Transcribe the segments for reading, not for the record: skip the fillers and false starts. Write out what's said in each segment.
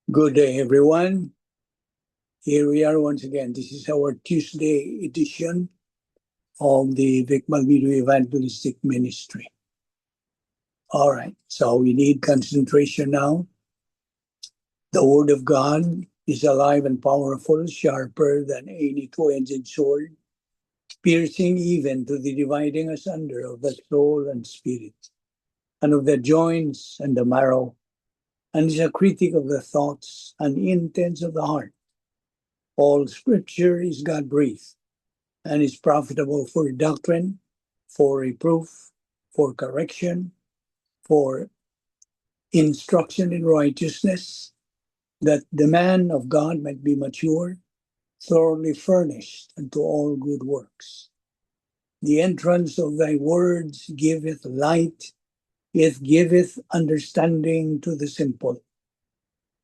Good day, everyone. Here we are once again. This is our Tuesday edition of the Vic Balbido Evangelistic Ministry. All right, so we need concentration now. The Word of God is alive and powerful, sharper than any two-edged sword, piercing even to the dividing asunder of the soul and spirit, and of the joints and the marrow, and is a critic of the thoughts and intents of the heart. All Scripture is God-breathed and is profitable for doctrine, for reproof, for correction, for instruction in righteousness, that the man of God might be mature, thoroughly furnished unto all good works. The entrance of thy words giveth light, it giveth understanding to the simple.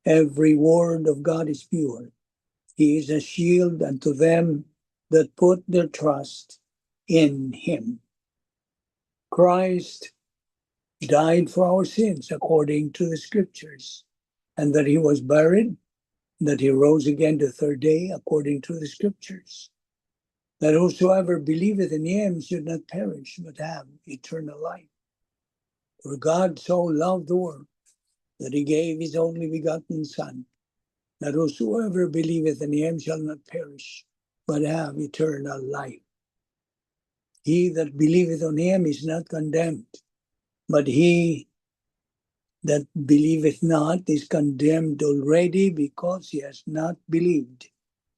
Every word of God is pure. He is a shield unto them that put their trust in him. Christ died for our sins according to the Scriptures, and that he was buried, that he rose again the third day according to the Scriptures, that whosoever believeth in him should not perish, but have eternal life. For God so loved the world that he gave his only begotten Son, that whosoever believeth in him shall not perish, but have eternal life. He that believeth on him is not condemned, but he that believeth not is condemned already, because he has not believed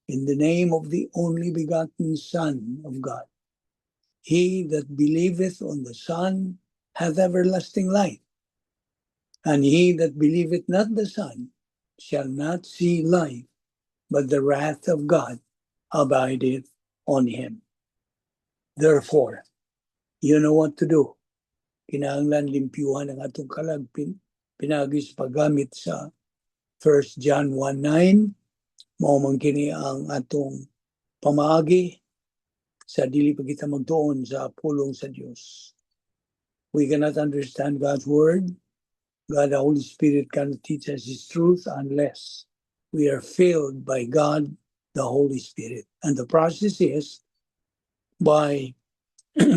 in the name of the only begotten Son of God. He that believeth on the Son hath everlasting life, and he that believeth not the Son shall not see life, but the wrath of God abideth on him. Therefore, you know what to do. Kinahanglan limpyuhan ang atong kalag pinaagi sa paggamit sa 1 John 1:9. Mao man kini ang atong pamaagi sa dili pa kita magtuon sa pulong sa Dios. We cannot understand God's word. God, the Holy Spirit, cannot teach us His truth unless we are filled by God, the Holy Spirit. And the process is by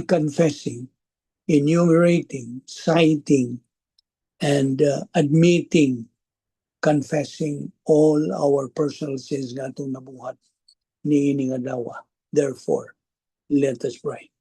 confessing, enumerating, citing, and admitting, confessing all our personal sins nga atong nabuhat niining adlaw. Therefore, let us pray.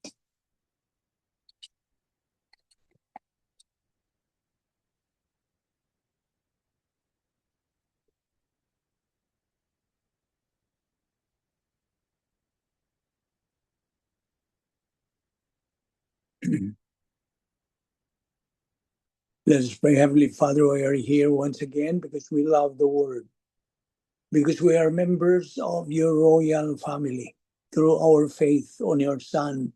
Let us pray. Heavenly Father, we are here once again because we love the Word, because we are members of your royal family through our faith on your Son,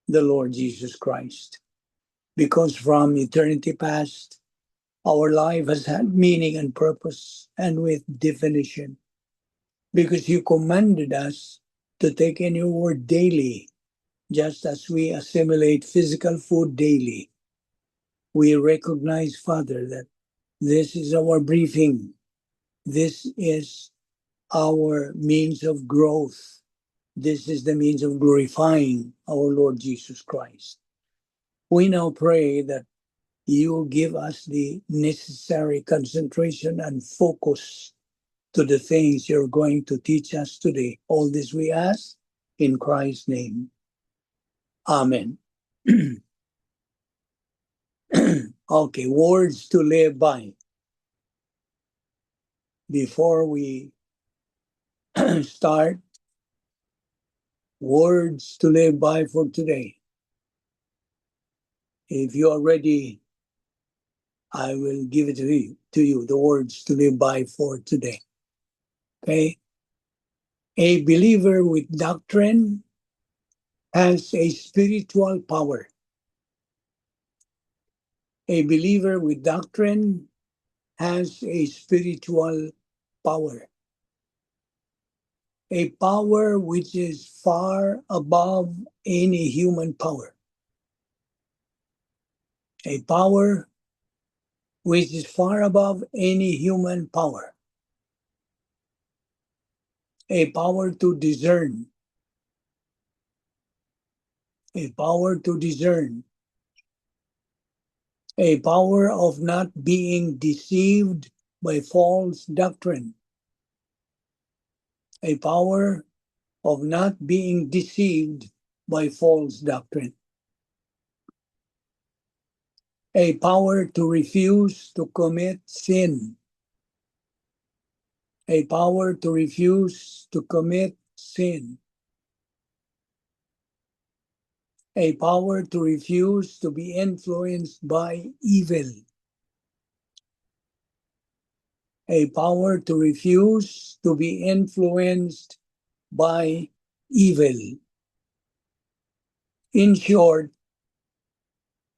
the Lord Jesus Christ. Because from eternity past, our life has had meaning and purpose and with definition. Because you commanded us to take in your word daily, just as we assimilate physical food daily. We recognize, Father, that this is our briefing. This is our means of growth. This is the means of glorifying our Lord Jesus Christ. We now pray that you give us the necessary concentration and focus to the things you're going to teach us today. All this we ask in Christ's name. Amen. Okay, words to live by. Before we start, words to live by for today. If you are ready, I will give it to you, the words to live by for today. Okay? A believer with doctrine has a spiritual power. A believer with doctrine has a spiritual power. A power which is far above any human power. A power which is far above any human power. A power to discern. A power to discern. A power of not being deceived by false doctrine. A power of not being deceived by false doctrine. A power to refuse to commit sin. A power to refuse to commit sin. A power to refuse to be influenced by evil. A power to refuse to be influenced by evil. In short,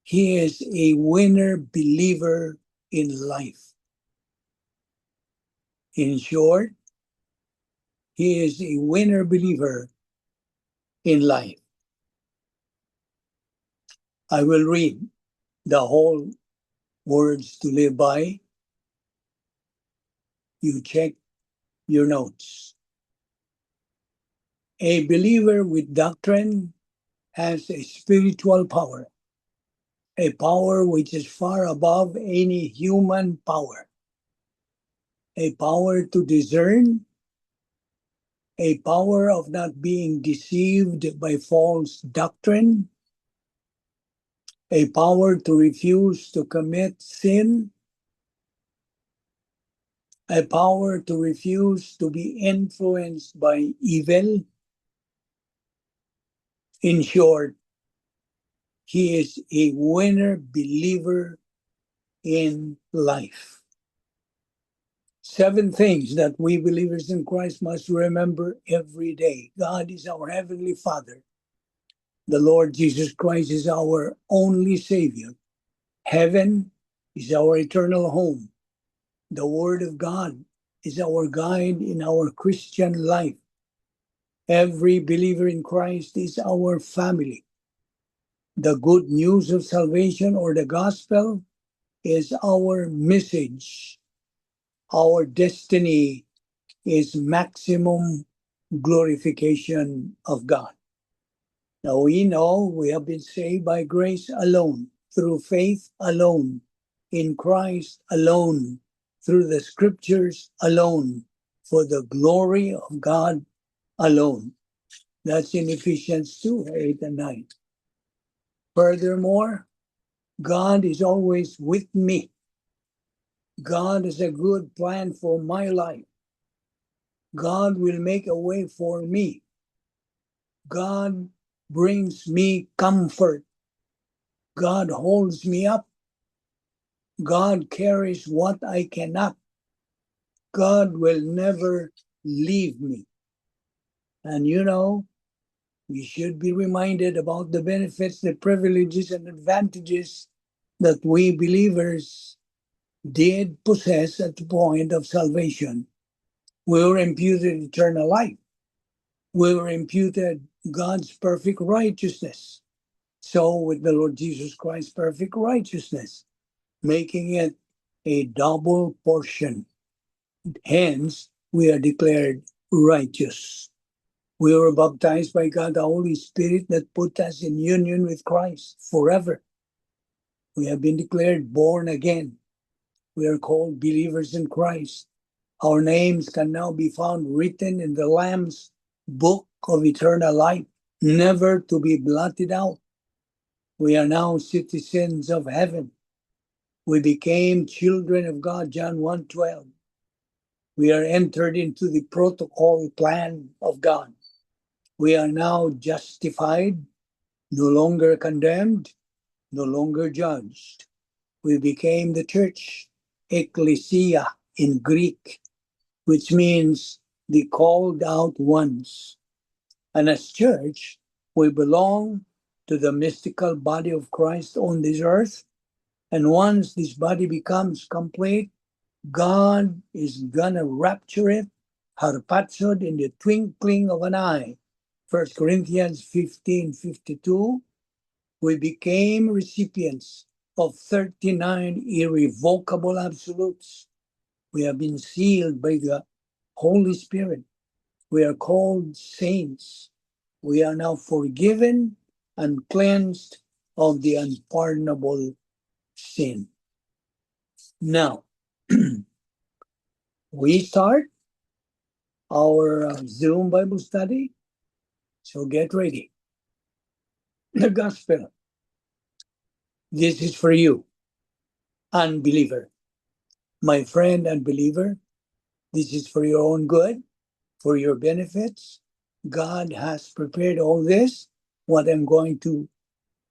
he is a winner believer in life. In short, he is a winner believer in life. I will read the whole Words to Live By. You check your notes. A believer with doctrine has a spiritual power, a power which is far above any human power, a power to discern, a power of not being deceived by false doctrine, a power to refuse to commit sin, a power to refuse to be influenced by evil. In short, he is a winner believer in life. Seven things that we believers in Christ must remember every day. God is our Heavenly Father. The Lord Jesus Christ is our only Savior. Heaven is our eternal home. The Word of God is our guide in our Christian life. Every believer in Christ is our family. The good news of salvation, or the gospel, is our message. Our destiny is maximum glorification of God. Now we know we have been saved by grace alone, through faith alone, in Christ alone, through the scriptures alone, for the glory of God alone. That's in Ephesians 2:8 and 9. Furthermore, God is always with me. God has a good plan for my life. God will make a way for me. God brings me comfort. God holds me up. God carries what I cannot. God will never leave me. And we should be reminded about the benefits, the privileges, and advantages that we believers did possess at the point of salvation. We were imputed eternal life. We were imputed God's perfect righteousness. So, with the Lord Jesus Christ's perfect righteousness, making it a double portion. Hence, we are declared righteous. We were baptized by God the Holy Spirit that put us in union with Christ forever. We have been declared born again. We are called believers in Christ. Our names can now be found written in the Lamb's book of eternal life, never to be blotted out. We are now citizens of heaven. We became children of God, John 1:12. We are entered into the protocol plan of God. We are now justified, no longer condemned, no longer judged. We became the church, ecclesia in Greek, which means the called out ones. And as church, we belong to the mystical body of Christ on this earth. And once this body becomes complete, God is gonna rapture it, harpazo, in the twinkling of an eye. 1 Corinthians 15:52. We became recipients of 39 irrevocable absolutes. We have been sealed by the Holy Spirit. We are called saints. We are now forgiven and cleansed of the unpardonable sin. Now, we start our Zoom Bible study. So get ready. The gospel. This is for you, unbeliever. My friend, unbeliever, this is for your own good, for your benefits. God has prepared all this, what I'm going to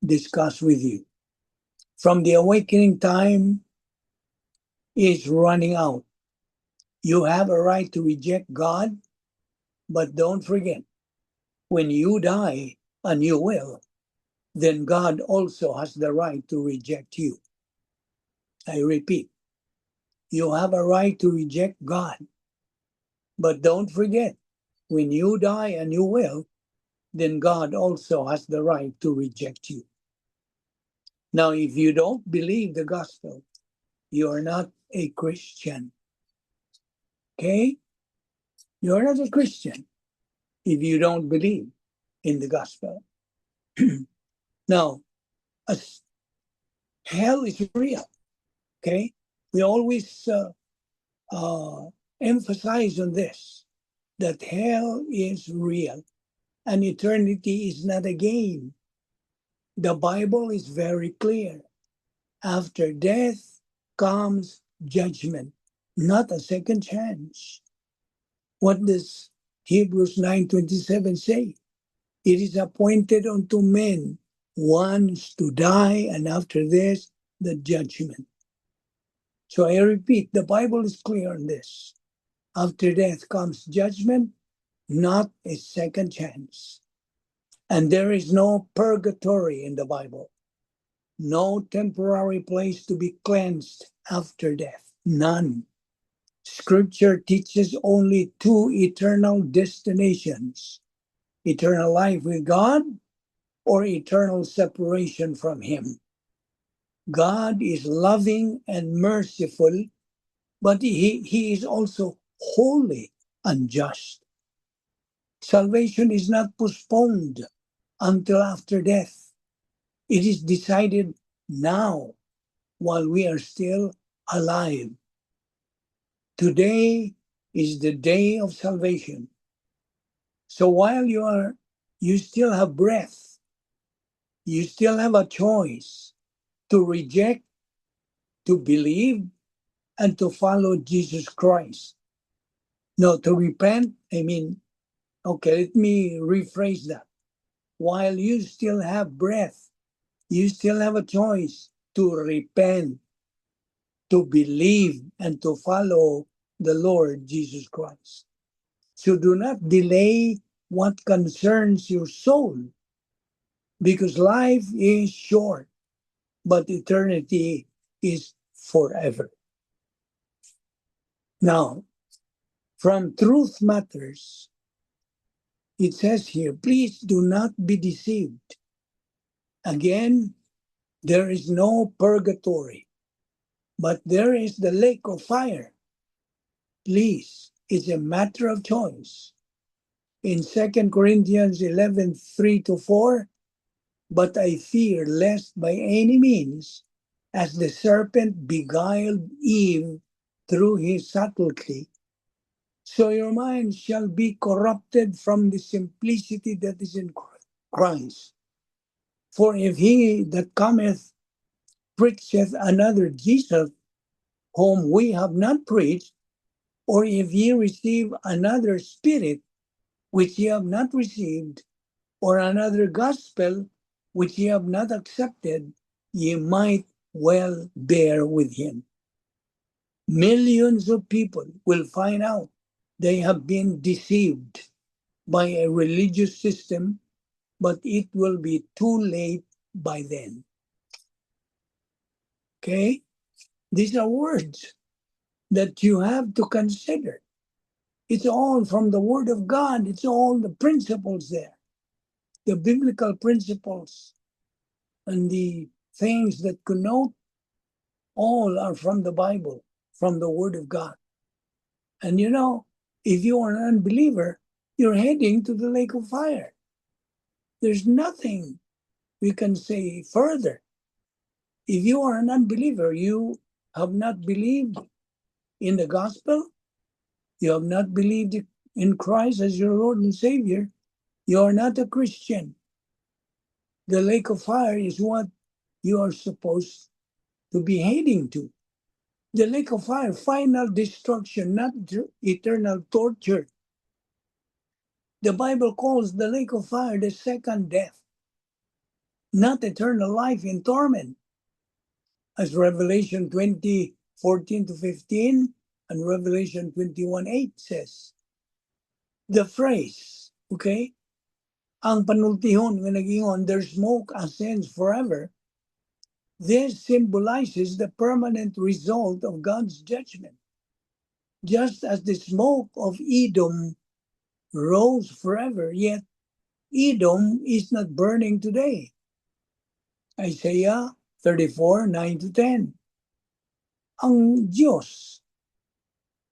discuss with you. From the awakening, time is running out. You have a right to reject God, but don't forget, when you die, and you will, then God also has the right to reject you. I repeat, you have a right to reject God, but don't forget, when you die, and you will, then God also has the right to reject you. Now, if you don't believe the gospel, you are not a Christian. Okay? You are not a Christian if you don't believe in the gospel. Now, as hell is real, okay? We always emphasize on this, that hell is real and eternity is not a game. The Bible is very clear. After death comes judgment, not a second chance. What does Hebrews 9:27 say? "It is appointed unto men once to die, and after this, the judgment." So I repeat, the Bible is clear on this. After death comes judgment, not a second chance. And there is no purgatory in the Bible, no temporary place to be cleansed after death. None. Scripture teaches only two eternal destinations: eternal life with God or eternal separation from Him. God is loving and merciful, but He is also holy and just. Salvation is not postponed until after death. It is decided now while we are still alive. Today is the day of salvation. So while you still have breath, you still have a choice to reject, to believe, and to follow Jesus Christ. No, to repent, I mean, okay, let me rephrase that. While you still have breath, you still have a choice to repent, to believe, and to follow the Lord Jesus Christ. So do not delay what concerns your soul, because life is short, but eternity is forever. Now, from Truth Matters, it says here, "Please do not be deceived. Again, there is no purgatory, but there is the lake of fire. Please, it's a matter of choice." In 2 Corinthians 11:3-4, "But I fear lest by any means, as the serpent beguiled Eve through his subtlety, so your minds shall be corrupted from the simplicity that is in Christ. For if he that cometh preacheth another Jesus, whom we have not preached, or if ye receive another spirit which ye have not received, or another gospel which ye have not accepted, ye might well bear with him." Millions of people will find out they have been deceived by a religious system, but it will be too late by then. Okay? These are words that you have to consider. It's all from the Word of God. It's all the principles there, the biblical principles and the things that connote, all are from the Bible, from the Word of God. And if you are an unbeliever, You're heading to the lake of fire. There's nothing we can say further. If you are an unbeliever, you have not believed in the gospel, you have not believed in Christ as your Lord and Savior, you are not a Christian. The lake of fire is what you are supposed to be heading to. The lake of fire, final destruction, not eternal torture. The Bible calls the lake of fire the second death, not eternal life in torment. As Revelation 20, 14 to 15 and Revelation 21, 8 says. The phrase, okay, ang panultihon nga nagingon, "Their smoke ascends forever." This symbolizes the permanent result of God's judgment. Just as the smoke of Edom rose forever, yet Edom is not burning today. Isaiah 34, 9 to 10. Ang Diyos,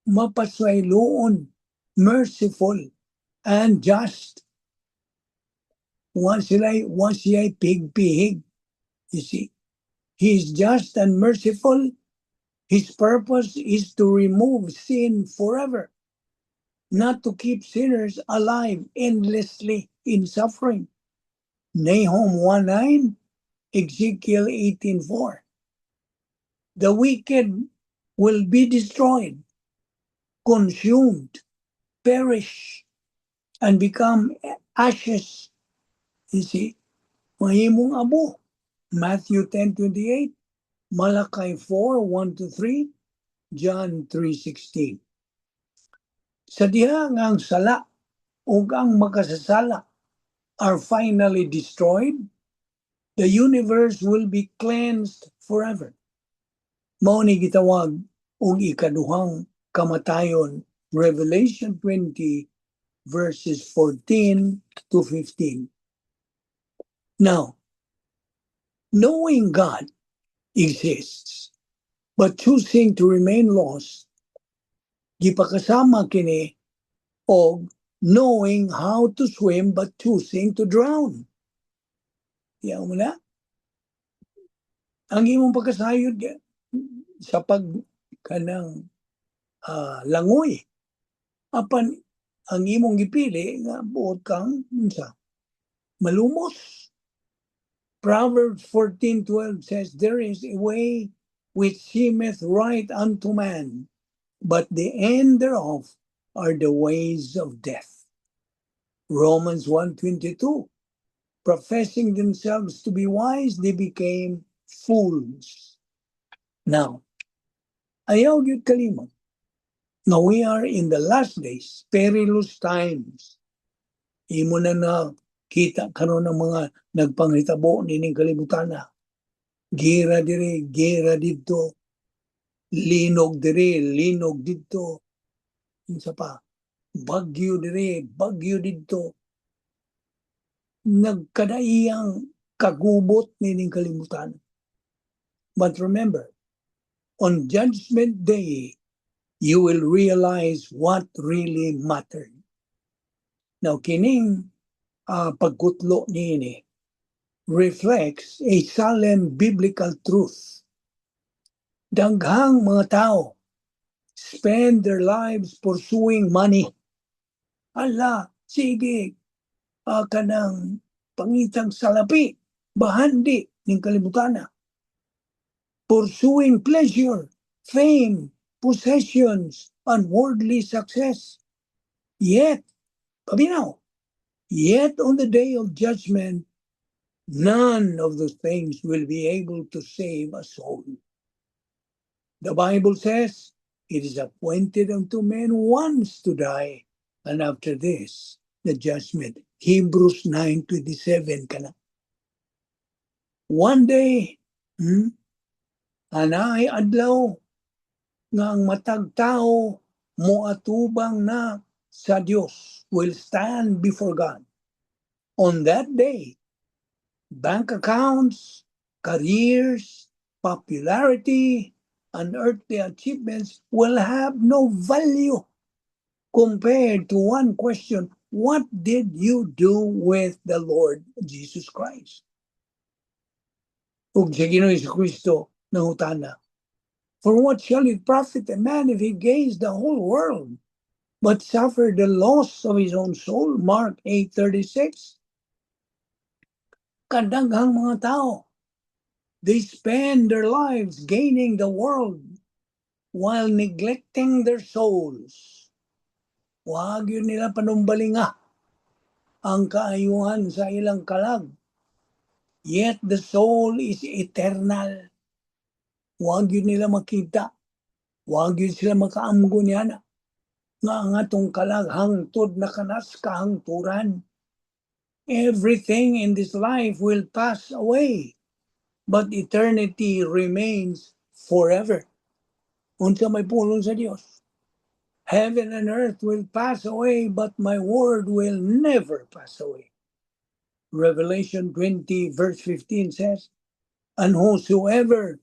mapasayloon, merciful, and just. Wa siya'y pihig-pihig. You see, He is just and merciful. His purpose is to remove sin forever, not to keep sinners alive endlessly in suffering. Nahum 1:9, Ezekiel 18:4. The wicked will be destroyed, consumed, perish, and become ashes. You see, mahimong abo. Matthew 10:28, Malachi 4:1 to 3, John 3:16. Sa diha nga ang sala ug ang makasasala are finally destroyed, the universe will be cleansed forever. Mao ni gitawag og ikaduhang kamatayon, Revelation 20 verses 14 to 15. Now, knowing God exists, but choosing to remain lost, gipakasama kini og knowing how to swim but choosing to drown. Tiyaw mo na? Ang imong pagkasayod sa pag kanang langoy, apan ang imong gipili nga buot kang unsa, malumos. Proverbs 14:12 says, "There is a way which seemeth right unto man, but the end thereof are the ways of death." Romans 1:22, "Professing themselves to be wise, they became fools." Now, ayaw gyud kalimot. Now we are in the last days, perilous times. Imo na na kita karon ng mga nagpanghitabo nining kalibutan na. Gira diri, gira didto. Linog diri, linog didto. Unsa pa? Bagyo diri, bagyo didto. Nagkadaiyang kagubot nining kalibutan. But remember, on Judgment Day, you will realize what really mattered. Now, kining pagkutlo niini reflects a solemn biblical truth. Daghang mga tao spend their lives pursuing money. Ala, sige, kanang pangitang salapi, bahandi ning kalibutan. Pursuing pleasure, fame, possessions, and worldly success. Yet, paminaw, yet on the day of judgment, none of those things will be able to save a soul. The Bible says, "It is appointed unto men once to die, and after this, the judgment." Hebrews 9:27 kana. One day, anaay adlaw nga ang matag tao moatubang na sa Dios, will stand before God. On that day, bank accounts, careers, popularity, and earthly achievements will have no value compared to one question: What did you do with the Lord Jesus Christ? Ug sa Ginoo Kristo nangutana, "For what shall it profit a man if he gains the whole world, but suffer the loss of his own soul?" Mark 8:36. Kadaghang mga tao, they spend their lives gaining the world while neglecting their souls. Wa gyud nila panumbalinga ang kaayuhan sa ilang kalag. Yet the soul is eternal. Wa gyud nila makita. Wa gyud sila makaamgo niana nga ang atong kalag hangtod na kanas kahangturan. Everything in this life will pass away, but eternity remains forever. Unsa may pulong sa Dios? "Heaven and earth will pass away, but my word will never pass away." Revelation 20 verse 15 says, "And whosoever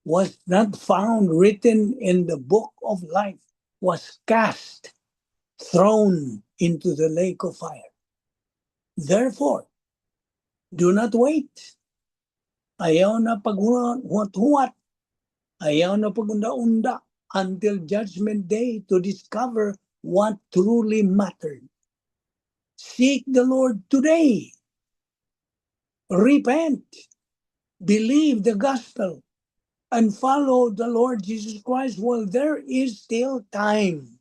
was not found written in the book of life was cast, thrown into the lake of fire." Therefore, do not wait. Ayaw na paghuwat-huwat. Ayaw na pagunda-unda until Judgment Day to discover what truly mattered. Seek the Lord today. Repent. Believe the gospel and follow the Lord Jesus Christ while there is still time.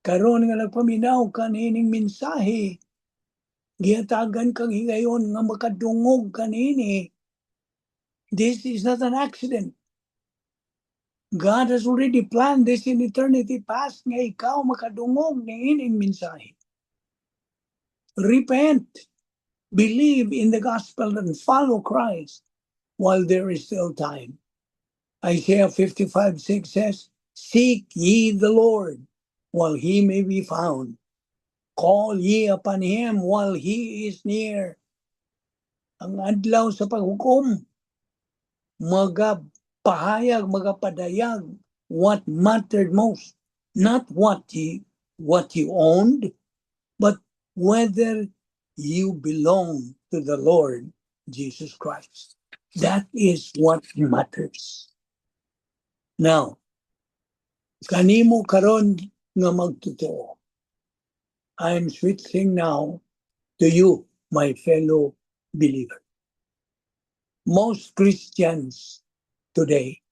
Karon nga nagpaminaw ka niining mensahe, gihatagan kang higayon nga makadungog kanini. This is not an accident. God has already planned this in eternity past nga ikaw makadungog niining mensahe. Repent. Believe in the gospel and follow Christ while there is still time. Isaiah 55:6 says, "Seek ye the Lord while he may be found. Call ye upon him while he is near." Ang adlaw sa paghukom, magapahayag, magapadayag what mattered most. Not what you owned, but whether you belong to the Lord Jesus Christ. That is what matters. Now, kanimo karon nga magtotoo. I'm switching now to you, my fellow believer. Most Christians today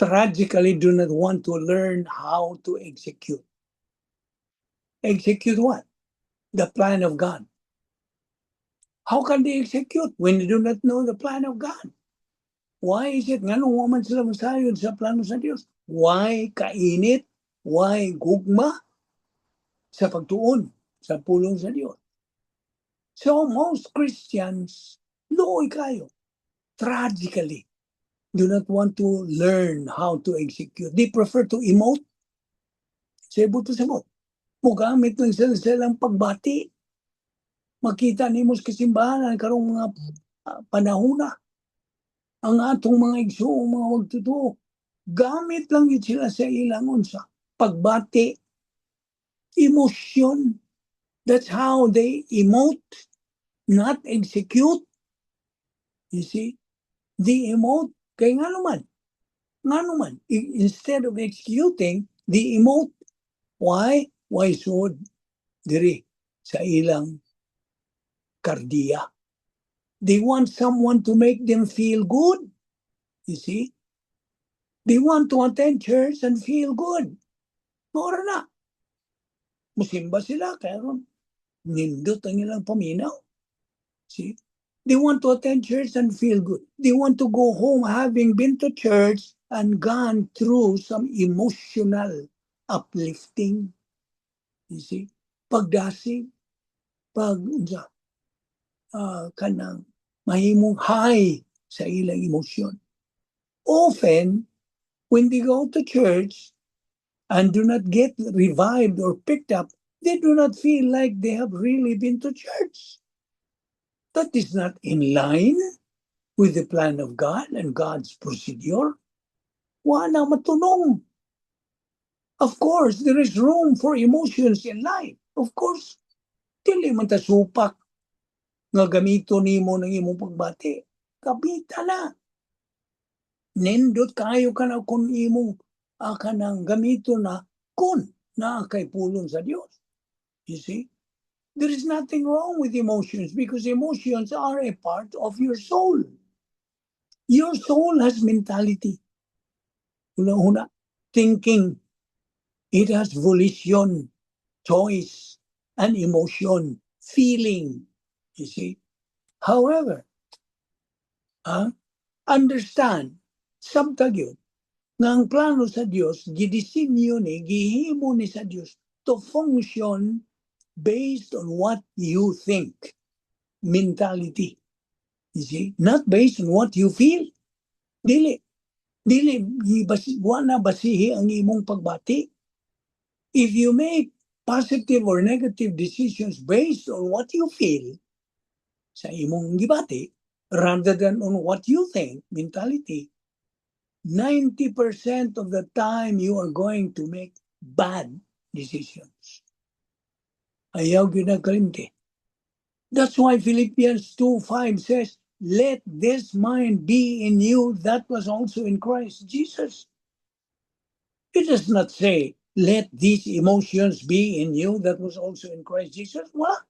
tragically do not want to learn how to execute. Execute what? The plan of God. How can they execute when they do not know the plan of God? Why is it nganong wa man sila masayod sa plano sa Dios? Why kainit? Why gugma sa pagtuon sa pulong sa Dios? So most Christians, luoy kayo, tragically, do not want to learn how to execute. They prefer to emote. Sa ibot sa. Mugamit lang sila sa ilang pagbati. Makita nimo sa kasimbahan karong mga panahon na ang atong mga igsoong mga magtotoo. Gamit lang gyud sila sa ilang unsa pagbati, emotion. That's how they emote, not execute. You see, they emote. Kay nga naman, instead of executing, they emote. Why? Why sud diri sa ilang kardiya. They want someone to make them feel good. You see? They want to attend church and feel good. Mora na. Musimba sila, kaya nindot ang ilang paminaw. See? They want to attend church and feel good. They want to go home having been to church and gone through some emotional uplifting. You see? Pagdasig, pag unsa, kanang mahimong high sa ilang emosyon. Often, when they go to church and do not get revived or picked up, they do not feel like they have really been to church. That is not in line with the plan of God and God's procedure. Wala matunong. Of course, there is room for emotions in life. Of course, dili man ta supak nga gamito nimo ng imong pagbati. Gamita na. Nindot kayo ka na kung imong kanang gamito na kung naa kay pulong sa Dios. You see? There is nothing wrong with emotions because emotions are a part of your soul. Your soul has mentality. Una-una, thinking. It has volition, choice, and emotion, feeling. You see? However, understand, sabta gyud, nga ang plano sa Dios, gidisenyo ni, gihimo ni sa Dios to function based on what you think. Mentality. You see? Not based on what you feel. Dili. Dili, wa na basihi ang imong pagbati. If you make positive or negative decisions based on what you feel sa imong gibati, rather than on what you think, mentality, 90% of the time you are going to make bad decisions. Ayaw gyud kalimti. That's why Philippians 2:5 says, "Let this mind be in you that was also in Christ Jesus." It does not say, "Let these emotions be in you that was also in Christ Jesus." Wala.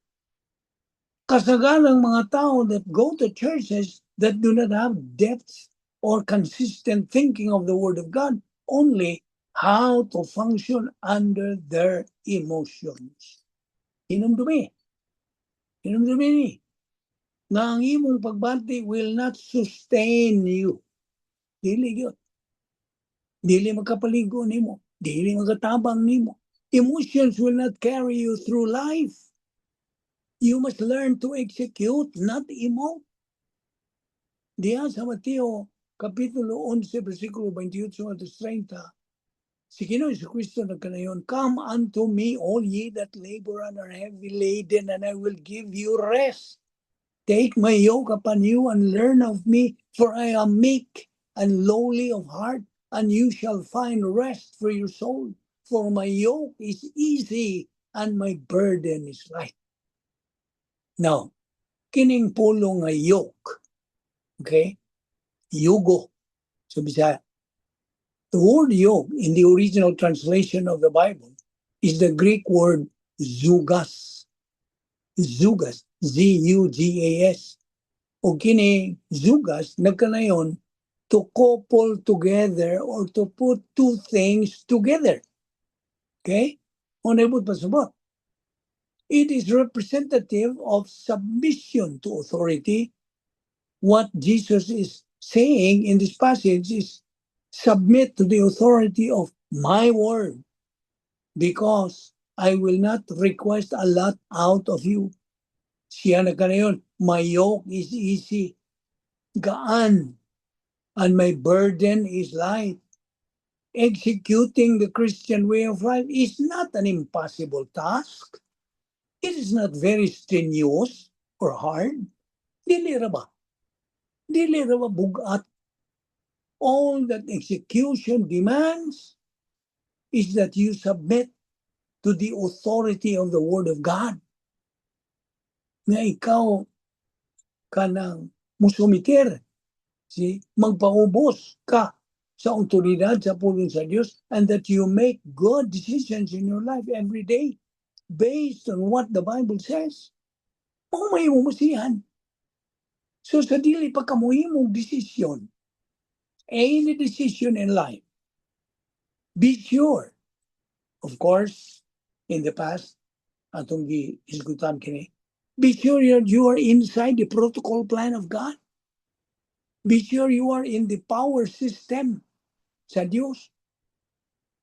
Kasagaran mga tao that go to churches that do not have depth or consistent thinking of the Word of God, only how to function under their emotions. Hinumdumi. Hinumdumi ni. Nga ang imong pagbati will not sustain you. Dili gyud. Dili makapaligo nimo. Dili makatabang nimo. Emotions will not carry you through life. You must learn to execute, not emote. Diya sa Mateo, Kapitulo 11, versikulo 28 at 30, si Ginoo Kristo nagkanayon, "Come unto me, all ye that labor and are heavy laden, and I will give you rest. Take my yoke upon you and learn of me, for I am meek and lowly of heart, and you shall find rest for your soul. For my yoke is easy and my burden is light." Now, kining pulong nga yoke, okay? Yugo, sa Bisaya. The word "yoke" in the original translation of the Bible is the Greek word zugas. Zugas, Z-U-G-A-S. O kini zugas, nagkanayon to couple together or to put two things together. Okay? O nabot pasabot. It is representative of submission to authority. What Jesus is saying in this passage is submit to the authority of my word because I will not request a lot out of you. Siya na kanayon, "My yoke is easy, gaan, and my burden is light." Executing the Christian way of life is not an impossible task. It is not very strenuous or hard. Dili ra ba? Dili ra ba bugat? All that execution demands is that you submit to the authority of the Word of God. Nga ikaw kanang musumiter, si magpaubos ka sa autoridad sa pulong sa Dios and that you make good decisions in your life every day based on what the Bible says. Mao may imong basihan. So sa dili pa ka mohimong desisyon, any decision in life, be sure. Of course, in the past, atong gihisgutan kini, be sure you are inside the protocol plan of God. Be sure you are in the power system sa Dios.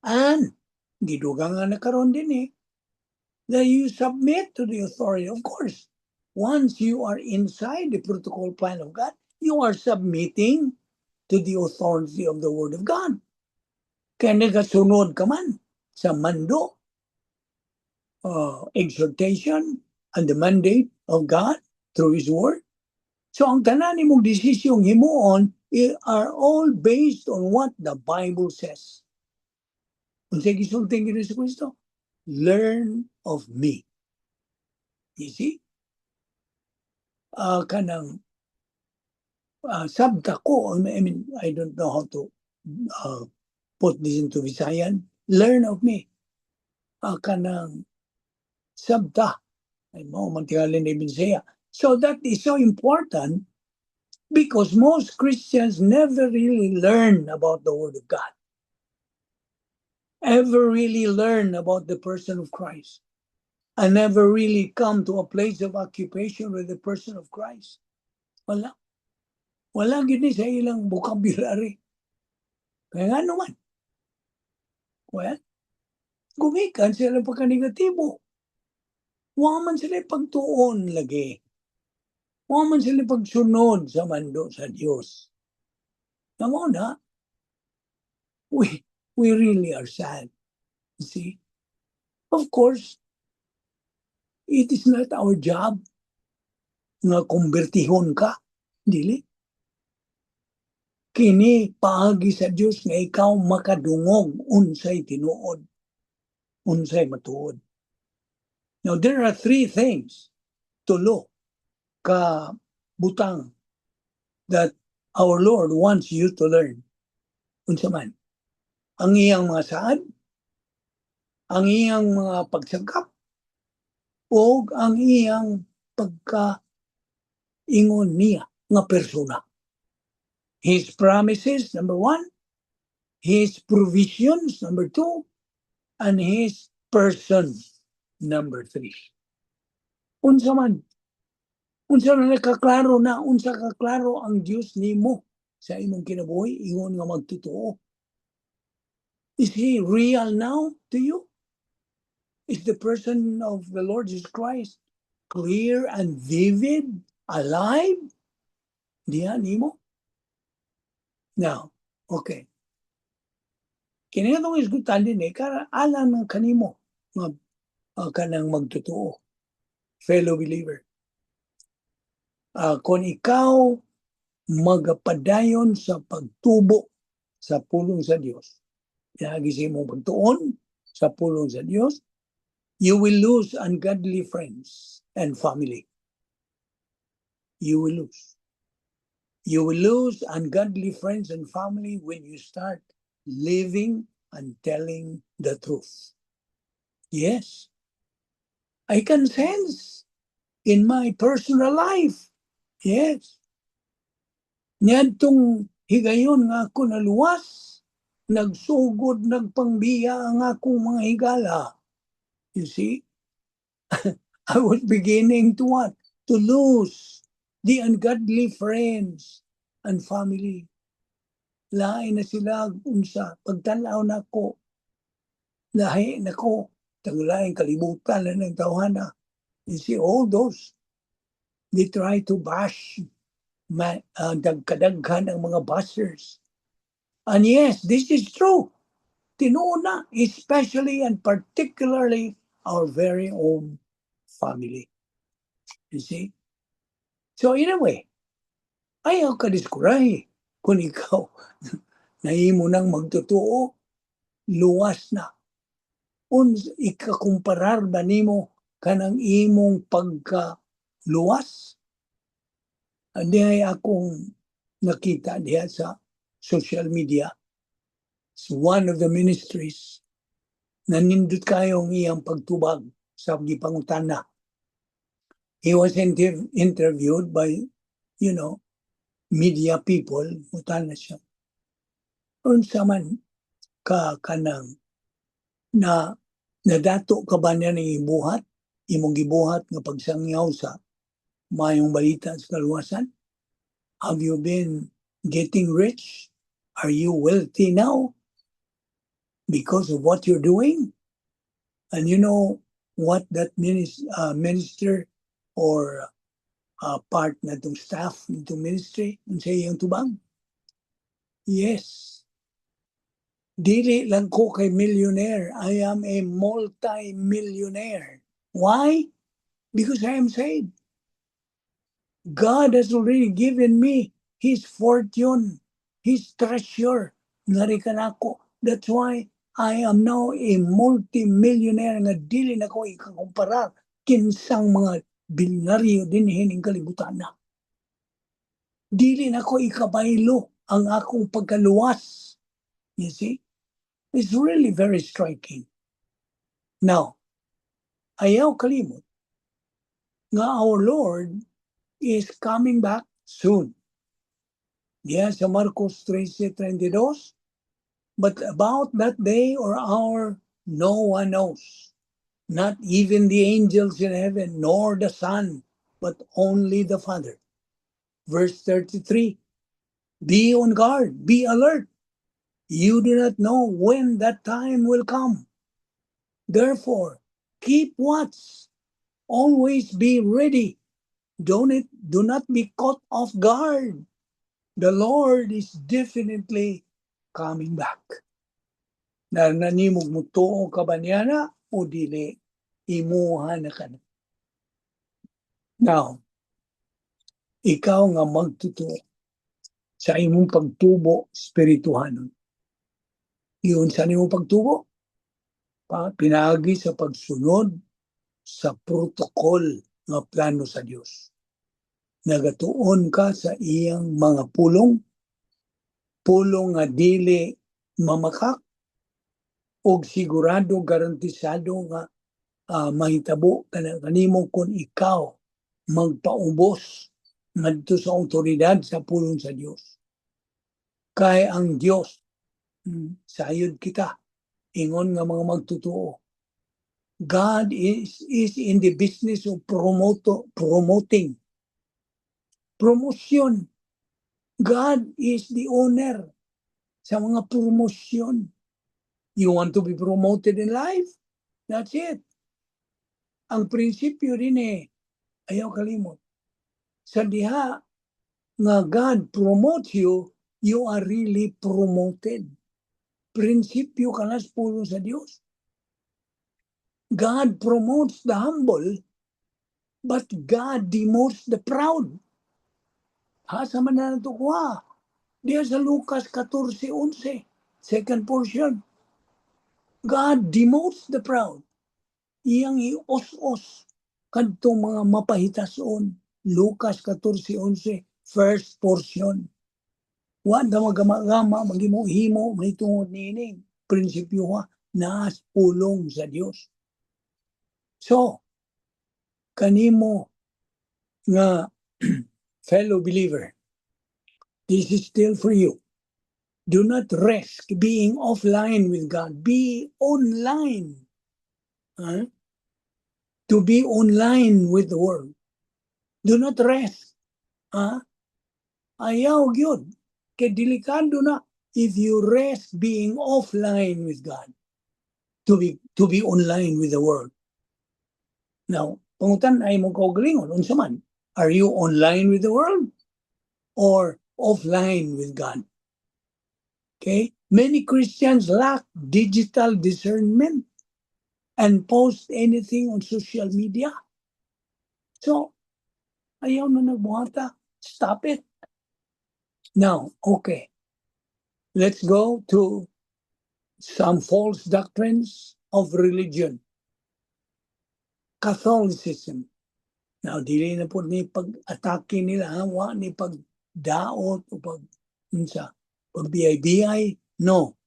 And gidugangan na karon din eh, that you submit to the authority. Of course, once you are inside the protocol plan of God, you are submitting to the authority of the Word of God. Kaya nagasunod ka man sa mando, exhortation, and the mandate of God through His Word. So ang tanan nimong desisyong himuon are all based on what the Bible says. Unsay gisulti ni Jesu Kristo? "Learn of me." You see? Kanang sabta ko, I mean, I don't know how to put this into Visayan. "Learn of me." Kanang sabta. Ay mao man tingali ni Bisaya. So that is so important because most Christians never really learn about the Word of God, ever really learn about the person of Christ, and never really come to a place of occupation with the person of Christ. Wala. Wala gyud ni sa ilang vocabulary. Kaya nga naman. Well, gumikan sila pagka-negatibo. Wa man sila pagtuon lagi. Wa man sila pagsunod sa mando sa Dios. Mao na, we really are sad. You see? Of course, it is not our job nga kumbertihon ka. Dili. Kini paagi sa Dios nga ikaw makadungog unsay tinuod, unsay matuod. Now there are three things, tulo ka butang, that our Lord wants you to learn. Unsa man? Ang iyang mga saad, ang iyang mga pagsagkap, o ang iyang pagka ingon niya nga persona. His promises, number one, His provisions, number two, and His person, number three. Unsa man? Unsa na nakaklaro na, unsa kaklaro ang Dios nimo sa imong kinabuhi, ingon nga magtotoo? Is He real now to you? Is the person of the Lord Jesus Christ clear and vivid, alive? Diha nimo? Now, okay. Kini atong isgutan din eh, kara alang ng kanimo nga kanang magtotoo, fellow believer. Kung ikaw magapadayon sa pagtubo sa pulong sa Dios, pinaagi sa imong pagtuon sa pulong sa Dios, you will lose ungodly friends and family. You will lose. You will lose ungodly friends and family when you start living and telling the truth. Yes. I can sense in my personal life. Yes. Niadtong higayon nga ako naluwas, nagsugod, nagpangbiya ang akong mga higala. You see? I was beginning to what? To lose the ungodly friends and family. Lain na sila unsa pagtan-aw nako. Lahi nako taglaing kalibutan na ng tawhana. You see all those, they try to bash ma, dagkadaghan ang mga bashers. And yes, this is true. Tinuod na, especially and particularly our very own family. You see? So in a way, ayaw ka diskurahe kung ikaw nahimo nang magtotoo, luwas na. Uns ikakumparar ba nimo kanang imong pagka luwas? Hindi ay akong nakita diha sa social media. It's one of the ministries na nindot kayong iyang pagtubag sa gipangutana. He was interviewed by media people. Ngutana siya. Unsa man ka kanang na nadato ka ba niya ng ibuhat, imong gibuhat nga pagsangyaw sa mayong balita sa kaluwasan? Have you been getting rich? Are you wealthy now because of what you're doing? And you know what that minister or part na itong staff nitong ministry, unsa iyang tubag? "Yes. Dili lang ko kay millionaire. I am a multi-millionaire. Why? Because I am saved. God has already given me His fortune, His treasure. Ngari kanako. That's why I am now a multimillionaire nga dili na ko ikakumparar kinsang mga bilyonaryo dinhi ning kalibutan na. Dili na ko ikabaylo ang akong pagkaluwas. You see? It's really very striking. Now, ayaw kalimot nga our Lord is coming back soon. Yeah, sa Marcos 13:32, "But about that day or hour, no one knows, not even the angels in heaven, nor the Son, but only the Father." Verse 33, "Be on guard, be alert. You do not know when that time will come. Therefore, keep watch. Always be ready. Do not be caught off guard. The Lord is definitely coming back." Na nanimog mo tuo ka ba niya na o dili, imuha na ka na. Now, ikaw nga magtutuo sa imong pagtubo espirituhanon. Yun sa imong pagtubo, pinaagi sa pagsunod sa protocol nga plano sa Dios. Nagatuon ka sa iyang mga pulong, pulong nga dili mamakak, og sigurado, garantisado nga mahitabo kana kanimo kung ikaw magpaubos ngadto sa awtoridad sa pulong sa Dios. Kay ang Dios, sayod kita ingon nga mga magtutuo. God is in the business of promoting. Promotion. God is the owner sa mga promosyon. You want to be promoted in life? That's it. Ang prinsipyo din eh, ayaw kalimot. Sa diha nga God promotes you, you are really promoted. Prinsipyo kanas pulong sa Dios. God promotes the humble, but God demotes the proud. Asa man na nato kuha? Diya sa Lucas 14:11, second portion. God demotes the proud. Iyang ios-os kadtong mga mapahitason. Lucas 14:11, first portion. Wa na magama-gama, maghimo-himo, mahitungod niining prinsipyo ha, naas pulong sa Dios. So, kanimo nga fellow believer, this is still for you. Do not risk being offline with God. Be online. Huh? To be online with the world. Do not risk. Huh? Ayaw gyud. Kay delikado na if you risk being offline with God to be online with the world. Now, pangutan ay mo kaugalingon, unsa man? Are you online with the world or offline with God? Okay? Many Christians lack digital discernment and post anything on social media. So, ayaw na nagbuhata. Stop it. Now, okay. Let's go to some false doctrines of religion. Catholicism. Now, dili na po ni pag-atake nila, ha? Wa ni pagdaot o pag, unsa, pag-BI-BI. No.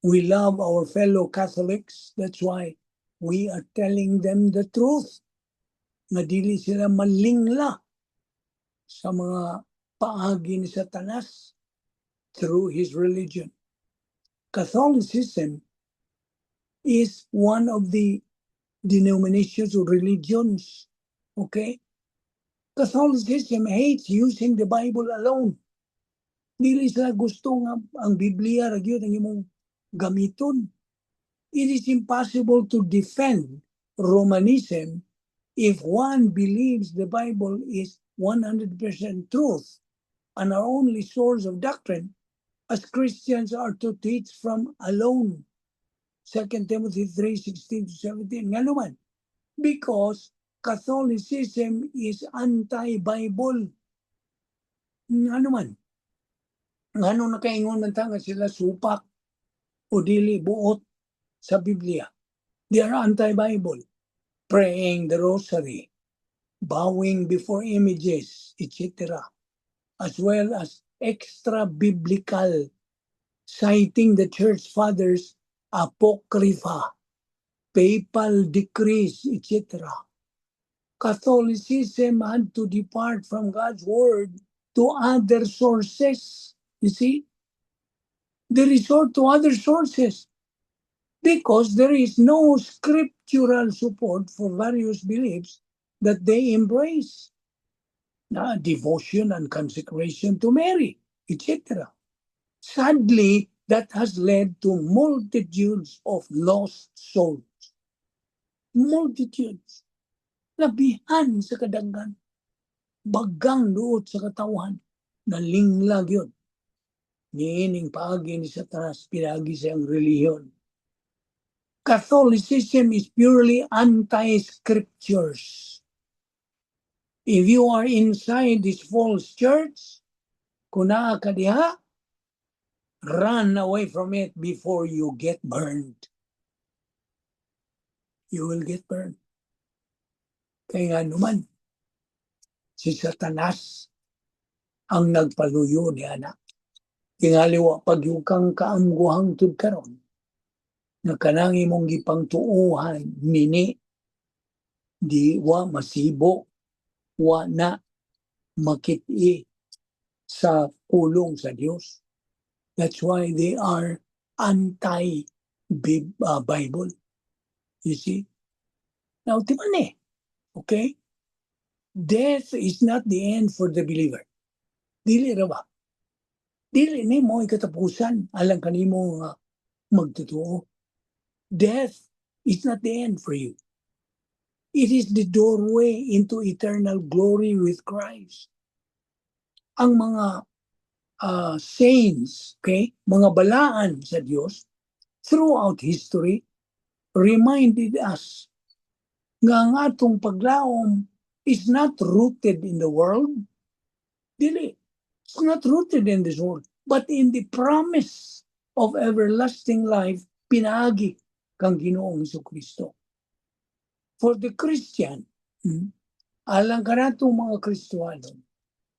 We love our fellow Catholics. That's why we are telling them the truth. Nga dili sila malingla sa mga paagi ni Satanas through his religion. Catholicism is one of the denominations or religions. Okay? Catholicism hates using the Bible alone. Dili sila gusto nga ang Biblia ra gyud ang imong gamiton. It is impossible to defend Romanism if one believes the Bible is 100% truth and our only source of doctrine, as Christians are to teach from alone. 2 Timothy 3:16 to 17. Nga naman, because Catholicism is anti-Bible. Nga naman, ngano nakaingon man ta nga sila supak o dili buot. sa Biblia. They are anti-Bible. Praying the rosary, bowing before images, etc. As well as extra biblical, citing the church fathers, apocrypha, papal decrees, etc. Catholicism had to depart from God's word to other sources. You see? They resort to other sources because there is no scriptural support for various beliefs that they embrace. Na devotion and consecration to Mary, etc. Sadly, that has led to multitudes of lost souls. Multitudes. Labihan sa kadaghan. Bagang duot sa katawhan. Nalinglag gyud. Niining paagi ni Satanas, pinagi siyang relihiyon. Catholicism is purely anti-scriptures. If you are inside this false church, kung naa ka diha, run away from it before you get burned. You will get burned. Kaya nga naman, si Satanas ang nagpaluyo ni ana. Tingali wa pa gyud kang kaamgo hangtod karon nga kanang imong gipangtuuhan nini di wa masibo, wa na makit-i sa pulong sa Dios. That's why they are anti Bible. You see? Now, timan eh. Okay? Death is not the end for the believer. Dili ra ba? Dili nimo katapusan alang kanimo nga magtotoo. Death is not the end for you. It is the doorway into eternal glory with Christ. Ang mga saints, okay, mga balaan sa Dios throughout history reminded us nga ang atong paglaom is not rooted in the world. Dili. It's not rooted in this world, but in the promise of everlasting life pinaagi kang Ginoong Kristo. For the Christian, alang kanatong mga Kristohanon,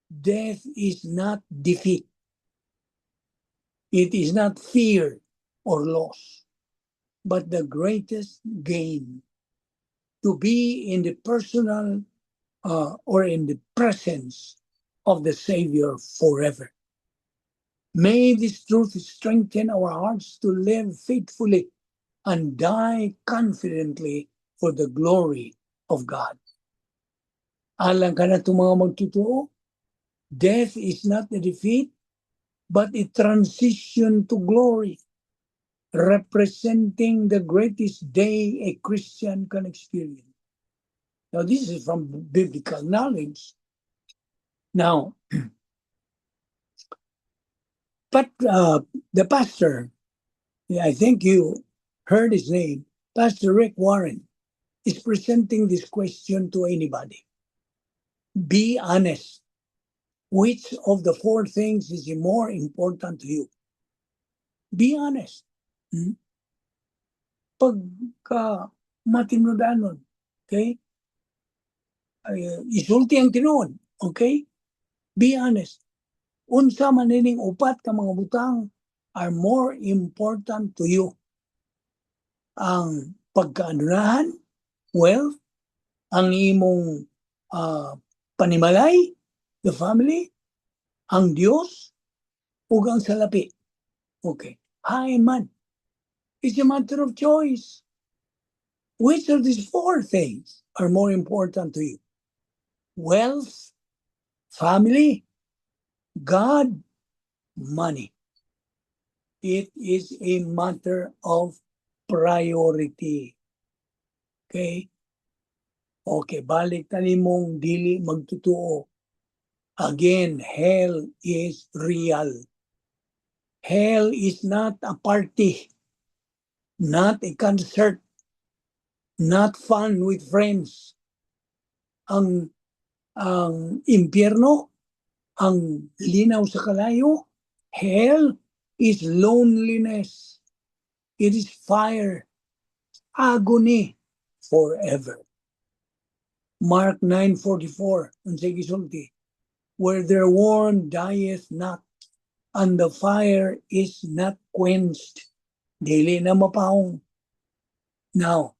death is not defeat. It is not fear or loss, but the greatest gain to be in the personal or in the presence of the Savior forever. May this truth strengthen our hearts to live faithfully and die confidently for the glory of God. Alang kanatong mga magtotoo, death is not a defeat, but a transition to glory, representing the greatest day a Christian can experience. Now, this is from biblical knowledge. Now, but the pastor, I think you heard his name, Pastor Rick Warren, is presenting this question to anybody. Be honest. Which of the four things is more important to you? Be honest. Pagka matinudanon, okay? Ay, isulti ang tinuod, okay? Be honest. Unsa man ining upat ka mga butang are more important to you? Ang pagkaanunahan, wealth, ang imong panimalay, the family, ang Dios, ug ang salapi. Okay. Hain man. It's a matter of choice. Which of these four things are more important to you? Wealth, family, God, money. It is a matter of priority. Okay? Okay, balik ta nimong dili magtotoo. Again, hell is real. Hell is not a party, not a concert, not fun with friends. Ang impyerno, ang linaw sa kalayo, hell is loneliness. It is fire. agony forever. Mark 9:44, unsay gisulti? "Where their worm dieth not and the fire is not quenched." Dili na mapahong. Now,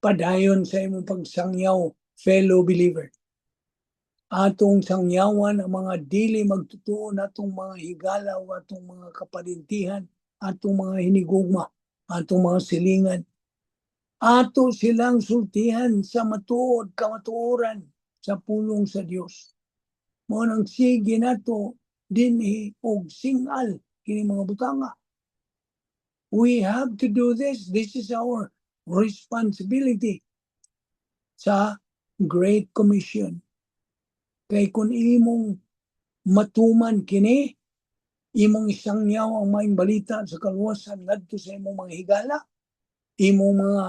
padayon sa imong pagsangyaw, fellow believer. Atong sangyawan ang mga dili magtutuo, atong mga higala, atong mga kaparintihan, atong mga hinigugma, atong mga silingan. Ato silang sultihan sa matuod kamatuoran sa pulong sa Dios. Mao nang sige nato dinhi og singal kini mga butanga. We have to do this. This is our responsibility sa Great Commission. Kay kung imong matuman kini, imong isangyaw ang maayong balita sa kaluwasan ngadto sa imong mga higala, imong mga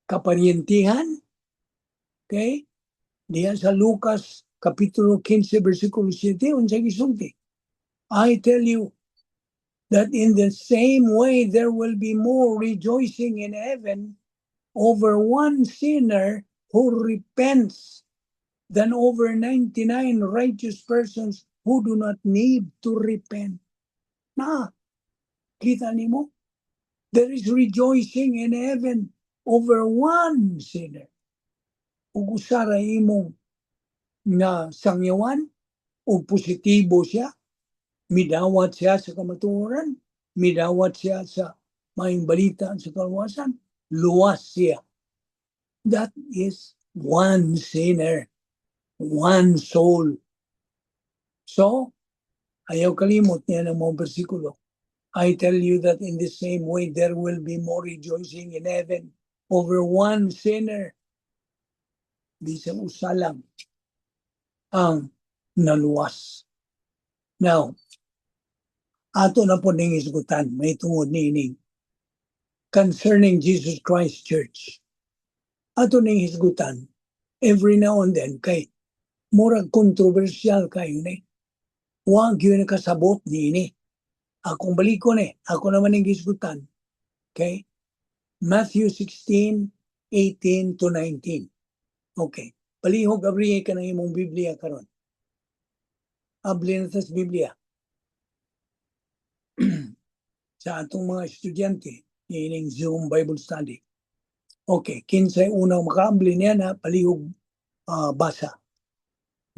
kaparyentihan, okay? Diya sa Lucas Kapitulo 15, versikulo 7, unsay gisulti? "I tell you that in the same way there will be more rejoicing in heaven over one sinner who repents than over 99 righteous persons who do not need to repent." Na, kita nimo? There is rejoicing in heaven over one sinner. Ug usa ra imong nga sangyawan, ug positibo siya, midawat siya sa kamatuoran, midawat siya sa maayong balita sa kaluwasan, luwas siya. That is one sinner, one soul. So, ayaw kalimot niya ng mga bersikulo. "I tell you that in the same way there will be more rejoicing in heaven over one sinner." Bisan usa lang ang naluwas. Now, ato na po ning isgutan, may tungod niining concerning Jesus Christ Church. Ato ning hisgutan every now and then kay murag controversial kayo ni. Wa gyud nakasabot niini. Akong balikon eh. Ako naman ning hisgutan. Okay? Matthew 16, 18 to 19. Okay. Palihog abrihe ka ng imong Biblia karon. Abli na ta sa Biblia sa atong mga estudyante niining Zoom Bible study. Okay, kinsay unang makaabli niya na palihog basa.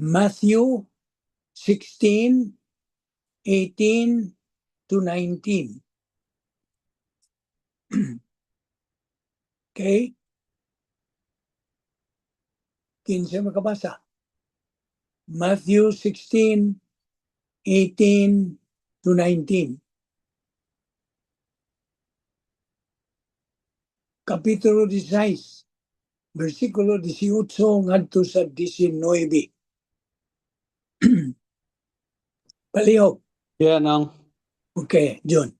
Matthew 16, 18 to 19. Okay? Kinsay makabasa? Matthew 16, 18 to 19. Kapitulo 16, versikulo 18 ngadto sa 19. Palihog. Yeah, now. Okay, John.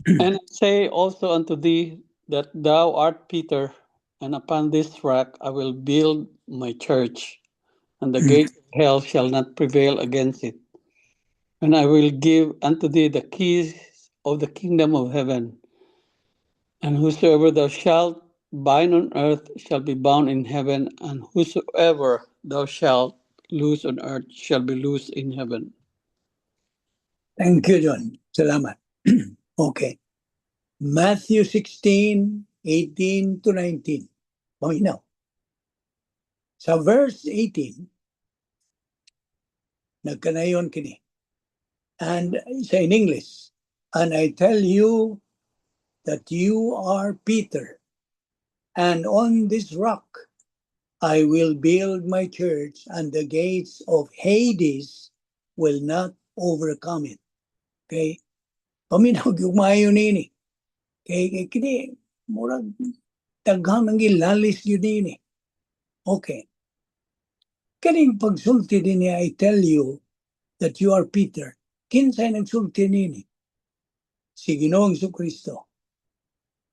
And I say also unto thee that thou art Peter, and upon this rock I will build my church, and the gates of hell shall not prevail against it. And I will give unto thee the keys of the kingdom of heaven. And whosoever thou shalt bind on earth shall be bound in heaven, and whosoever thou shalt loose on earth shall be loosed in heaven. Thank you, John. Salamat. Okay. Matthew 16, 18 to 19. Paminaw. Sa verse 18, nagkanayon kini. And sa in English, "And I tell you that you are Peter, and on this rock I will build my church, and the gates of Hades will not overcome it." Okay? Paminaw gyud maayo nini. Kay kini murag daghang nang gilalis gyud nini. Okay. Kaning pagsulti din niya, "I tell you that you are Peter." Kinsay nagsulti nini? Si Ginoong Kristo.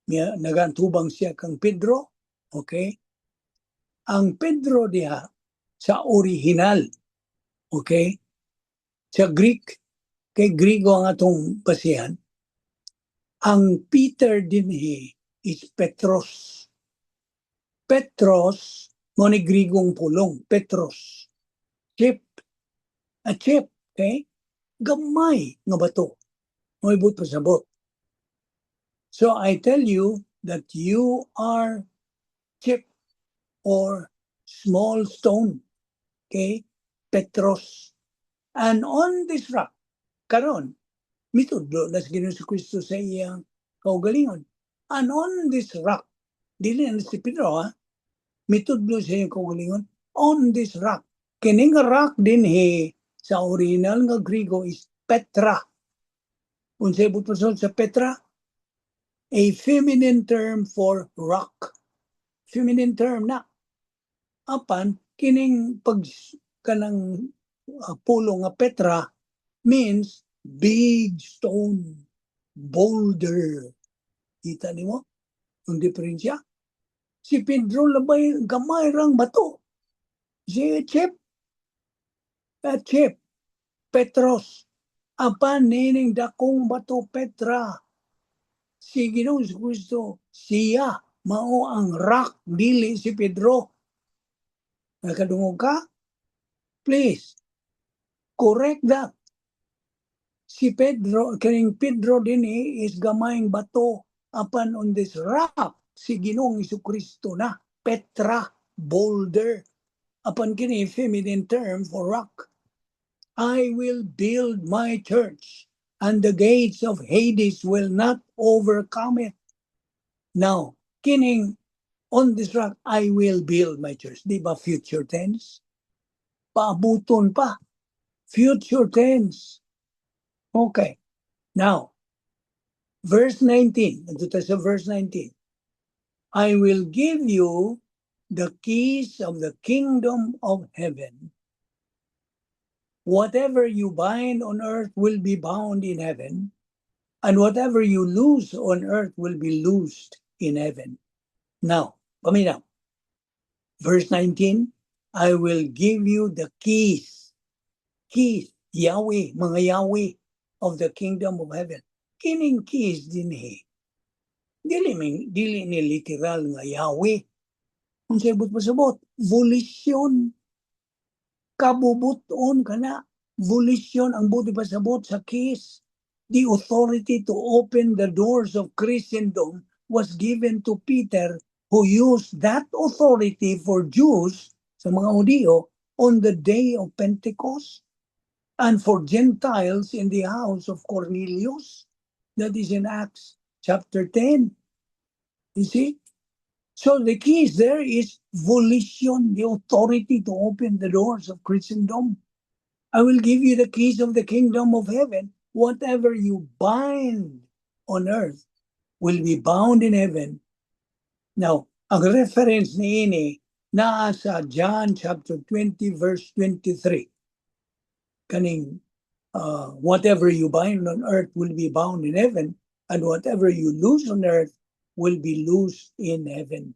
Niya nagantubang siya kang Pedro. Okay? Ang Pedro diha sa original. Okay? Sa Greek, kay Griego ang atong basihan. Ang Peter dinhi is Petros. Petros, mao ni Grigong pulong, Petros. Chip. A chip, okay? Gamay nga bato. Mao'y buot pasabot. So I tell you that you are chip or small stone. Okay? Petros. And on this rock, karon, mitudlo na sa Ginoong Kristo sa iyang kaugalingon. And on this rock, dili na si Pedro ha, mitudlo sa iyang kaugalingon, on this rock. Kining rock dinhi sa original nga Grigo is Petra. Unsay buot sa Petra? A feminine term for rock. Feminine term na. Apan kining pag kanang pulong nga Petra means big stone, boulder. Kita nimo ang diferensya? Si Pedro labay gamay rang bato. Si chip, a chip, Petros. Apan nining dakong bato Petra. Si Ginoong Kristo, siya mao ang rock, dili si Pedro. Nakadungog ka? Please, correct that. Si Pedro, kining Pedro dinhi is gamayng bato, apan on this rock, si Ginoong Kristo na, Petra, boulder. Apan kini feminine term for rock. I will build my church, and the gates of Hades will not overcome it. Now, kining on this rock, I will build my church. Di ba future tense? Paabuton pa. Future tense. Okay. Now, verse 19. Adto ta sa verse 19. I will give you the keys of the kingdom of heaven. Whatever you bind on earth will be bound in heaven, and whatever you loose on earth will be loosed in heaven. Now, paminaw. Verse 19, I will give you the keys. Keys, Yahweh, mga Yahweh of the kingdom of heaven. Kining keys dinhi. Dili min dili ni literal nga Yahweh. Unsay buot pasabot? Volition. Kabubuton kana. Volition ang buot pasabot sa keys. The authority to open the doors of Christendom was given to Peter, who used that authority for Jews, sa mga Hudiyo, on the day of Pentecost and for Gentiles in the house of Cornelius. That is in Acts chapter 10. You see? So the keys there is volition, the authority to open the doors of Christendom. I will give you the keys of the kingdom of heaven. Whatever you bind on earth will be bound in heaven. Now, ang reference niini naa sa John chapter 20 verse 23. Kaning whatever you bind on earth will be bound in heaven, and whatever you loose on earth will be loosed in heaven.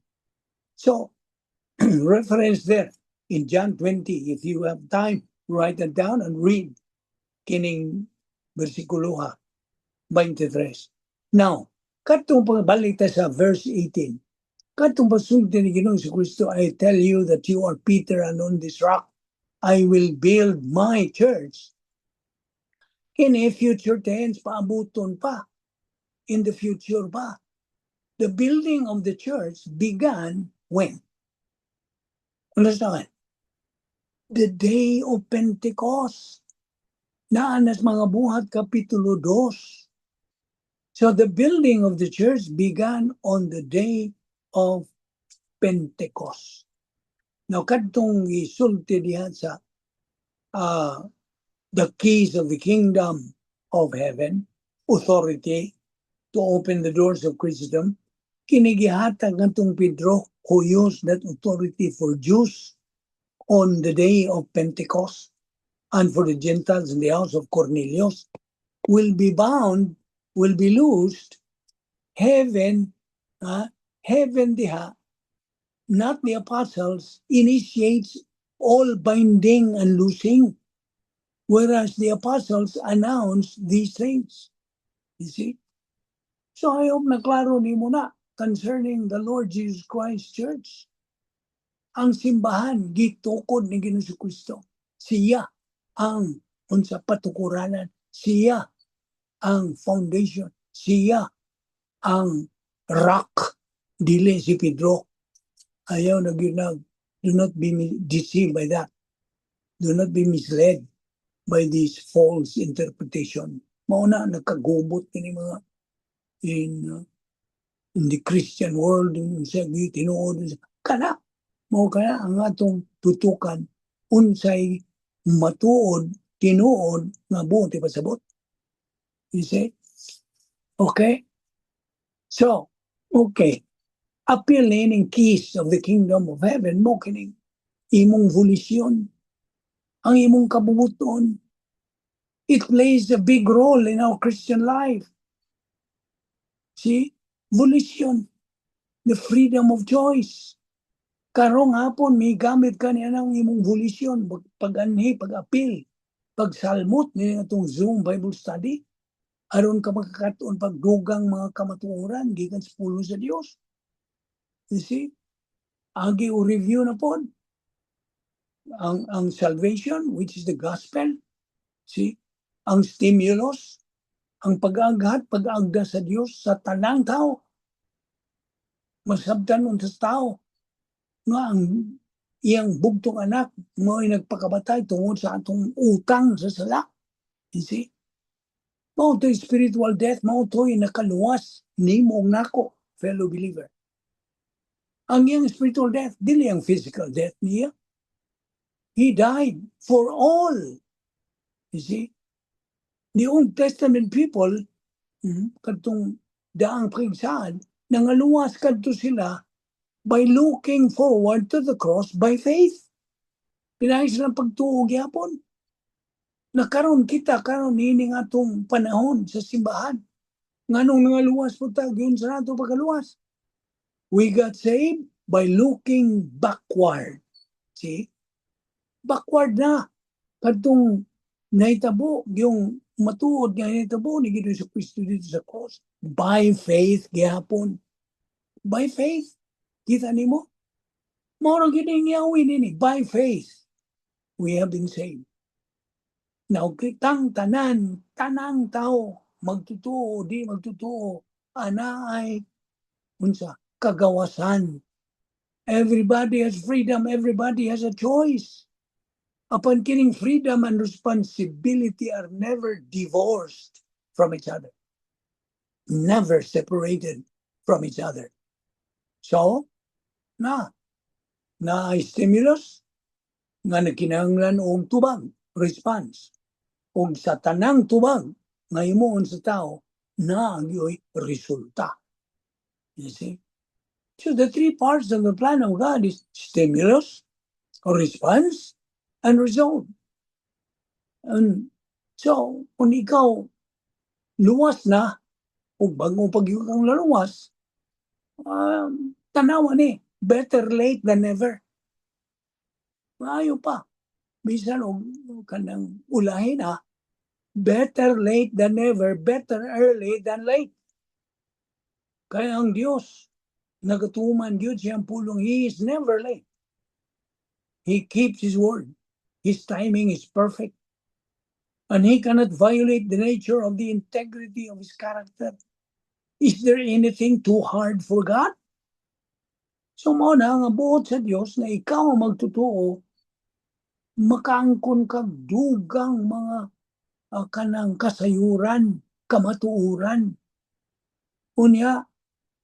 So, reference there in John 20. If you have time, write it down and read kining versikulo ha, 23. Now, katong pagbalik ta sa verse 18. Katong pasulti ni Ginoong Kristo, I tell you that you are Peter, and on this rock I will build my church. Kini future tense, paabuton pa. In the future pa. The building of the church began when? Understand? The day of Pentecost. Naa na sa Mga Buhat Kapitulo 2. So the building of the church began on the day of Pentecost. Now, kadtong isulti diha sa the keys of the kingdom of heaven, authority to open the doors of Christendom, kini gihatag ngadtong Pedro, who used that authority for Jews on the day of Pentecost and for the Gentiles in the house of Cornelius, will be bound, will be loosed, heaven, heaven diha, not the apostles, initiates all binding and loosing, whereas the apostles announce these things. You see? So I hope na klaro nimo na. concerning the Lord Jesus Christ Church. Ang simbahan gitukod ni Ginoong Kristo. Siya ang unsa, patukuranan. Siya ang foundation. Siya ang rock. Dili si Pedro. Ayaw na gyud. Do not be deceived by that. Do not be misled by this false interpretation. Mao na nagkagubot kini mga in the Christian world sa tinuod kana. Mao kana ang atong tutukan, unsay matuod, tinuod nga buot ipasabot. You see? Okay? So, okay. Apil niining keys of the kingdom of heaven mo kining imong volition, ang imong kabubut-on. It plays a big role in our Christian life. See? Volition. The freedom of choice. Karong hapon, may gamit ka niya ng imong volition, pag-anhi, pag-apil, pagsalmot ni atong Zoom Bible study, aron ka makakaton pagdugang mga kamatuoran gikan sa pulong sa Dios. You see? Agi o review na pod ang salvation, which is the gospel. See? Ang stimulus, ang pag-aghat, pag-agda sa Dios sa tanang tao. Masabtan unta sa tao nga ang iyang bugtong anak mo'y nagpakabatay tungod sa atong utang sa sala. You see? Mao to'y spiritual death, mao to'y nakaluwas nimo ug nako, fellow believer. Ang iyang spiritual death, dili ang physical death niya. He died for all. You see? The Old Testament people, kadtong daang pakigsaad, nangaluwas kadto sila by looking forward to the cross by faith. Pinaagi silang pagtuo gyapon. Na karon kita, karon niini nga atong panahon sa simbahan. Nganong nangaluwas po ta, yun sa nato pagkaluwas. We got saved by looking backward. See? Backward na. Kadtong nahitabo, yung matuod nga nahitabo ni Ginoong Kristo dito sa cross. By faith gihapon. By faith. Kita nimo? Mao ra gyud ang gawin nini. By faith, we have been saved. Now, kitang tanan, tanang tao, magtutuo, di magtutuo, ana ay, unsa, kagawasan. Everybody has freedom, everybody has a choice. Apan kining freedom and responsibility are never divorced from each other. Never separated from each other. So, na ay stimulus nga nagkinahanglan og tubag, response. Og sa tanang tubag nga himuon sa tao, na ang resulta. You see? So the three parts of the plan of God is stimulus, response, and result. And so, kung ikaw luwas na, ug bago pag kang laluwas, tanawa ni, better late than never. Maayo pa. Bisan og kanang ulahin na, better late than never, better early than late. Kaya ang Diyos, nagatuman gyud siyang pulong, He is never late. He keeps His word. His timing is perfect. And He cannot violate the nature of the integrity of His character. Is there anything too hard for God? So mao na nga buot sa Dios na ikaw ang magtotoo, makaangkon kag dugang mga kanang kasayuran, kamatuoran. Unya,